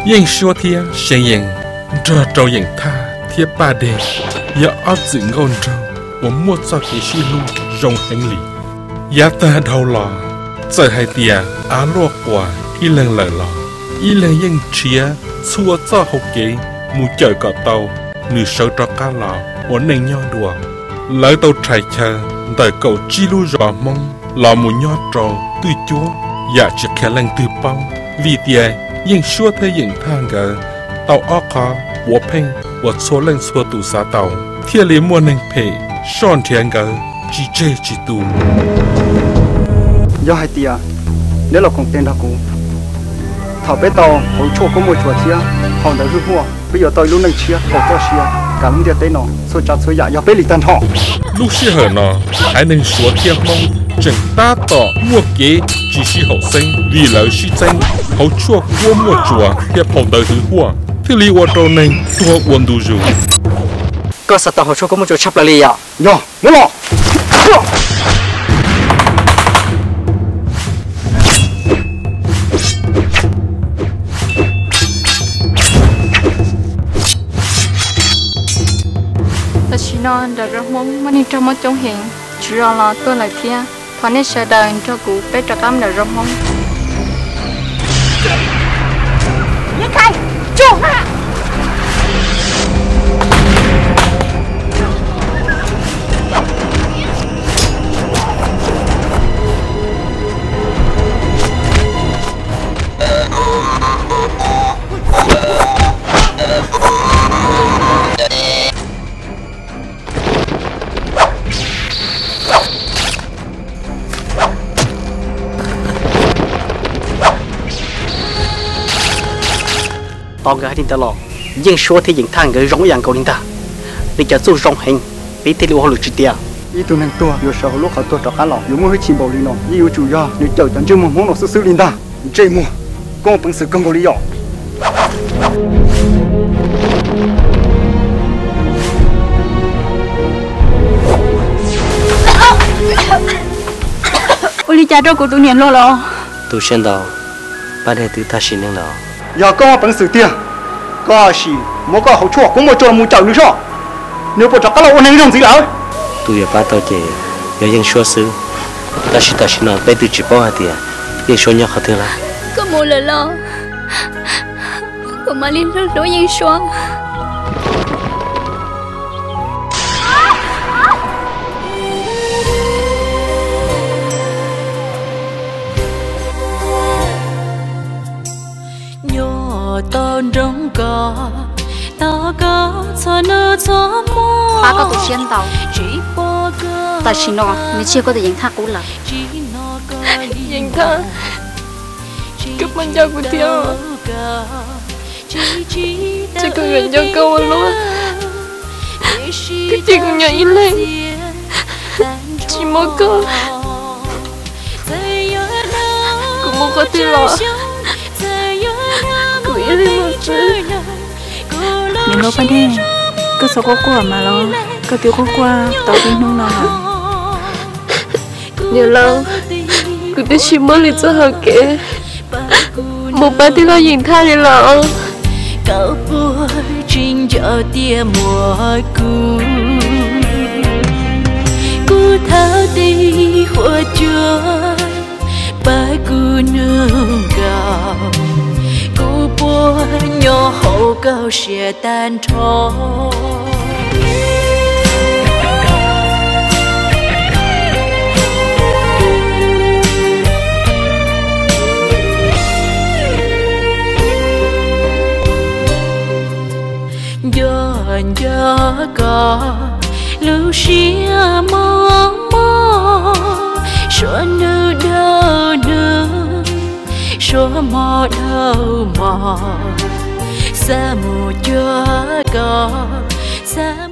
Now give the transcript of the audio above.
Yeej Suab thiab See Yees nrog rau Yeem Thaj thiab Paj Dej yog ob txwm nkauj nraug uas muaj txoj kev sib hlub zoo heev li. Yav tag dhau los, txawm hais tias av luaj quas ib leeg lawm los ib leeg yeej nrhiav txhua txoj hau kev mus cawm kom tau nws sawv rov qab los ua neej nyob dua. Lawv tau rhais chaw ntawm kaum tsib lub zos Hmoob los mus nyob rau twj cuab yam tsis qhia leej twg paub, vim tias Yeej Suab thiab Yeem Thaj nkawd tau ob qho puav pheej uas txhua leej txhua tus xav tau, thiaj li muaj neeg phem soj nrhiav nkawd tsis tseg tsis tu. Yog hais tias neb los koom tes nrog kuv, thaum peb tau hauv tshuaj kuab muaj tsuas thiab phau ntawv hwj huaj, peb yuav tau ib lub neej tshiab haum txoj sia kav lub ntiaj teb no. Txhua tsav txhua yam yog peb li tag nrho. Lub sij hawm no, haiv neeg Suav thiab Hmoob tseem tab tom muaj kev tsis sib haum xeeb vim lawv sib txeeb hauv tshuaj kuab muaj tsuas thiab phau ntawv hwj huaj, thiaj li ua rau neeg tuag ua ntu zus. Koj xav tau hauv tshuaj kuab muaj tsuas tshaj plaws li yom? Yog, muab los. Tam sim no nram zos Hmoob muaj neeg raug mob coob heev, tswv zos los tuag lawm thiab. Thov nej sawv daws nrog kuv peb rov qab nram zos Hmoob. Tau nkawd hais li ntawd los, Yeej Suab thiab Yeem Thaj nkawd zoo ib yam nkaus li ntag. Li cas txuj zoo heev, peb thiaj li ua hauj lwm tsis tiav. Ib tug neeg tuag yuav sawv hauv lub qhov tuag rov qab los yuav muaj hwj chim npaum li no, yeej yuav tsum yog nws cawm cov ntsej muag Hmoob no xwb xwb li ntag. Ntsej muag, koj muaj peev xwm kawg nkaus li yom. Ua li cas rau kuv tus niam hluas los? Tu siab ntau, Paj Dej twb tag sim neej lawm. Yog koj muaj peev xwm tiag, koj sim muab koj hauv tshuaj kuab muaj tsuas los mus cawm nws soj, nws puas rov qab los ua neeg zoo ntxiv lawm. Tus yuav pab tau ces yog Yeej Suab xwb, tab sis tam sim no peb twb tsis paub hais tias Yeej Suab nyob qhov twg lawm. Koj mus lawm los kuv mam li hlub hlub Yeej Suab. Nyob tau nroog koj, tos koj txhua hnub txhua hmo. Pab koj tu siab ntau. Tam sim no nws tsis yog koj tus Yeem Thaj qub lawm. Yeem Thaj, koj puas nco kuv thiab? Ces kuv yuav nco koj ua luaj, koj cia kuv nyob ib leeg tsis muaj koj. Kuv mus qhov twg los kuv ib leeg mus xwb. Niam laus Paj Dej, koj txhob quaj quaj mas los, koj twb quaj quaj tau ib hnub no lawm. Niam laus, kuv twb tsis muaj li txoj hau kev mus pab tij laug Yeem Thaj li los. Koj puas tsis nco tias muaj kuv? Kuv thawj tib huab cua pab kuv nug nkaus, kuv puas nyob hauv koj siab tag nrho? Nco nco koj lub siab mos mos, suav nug dhau nug, suav mos dhau mos, xav mus cuag koj, xav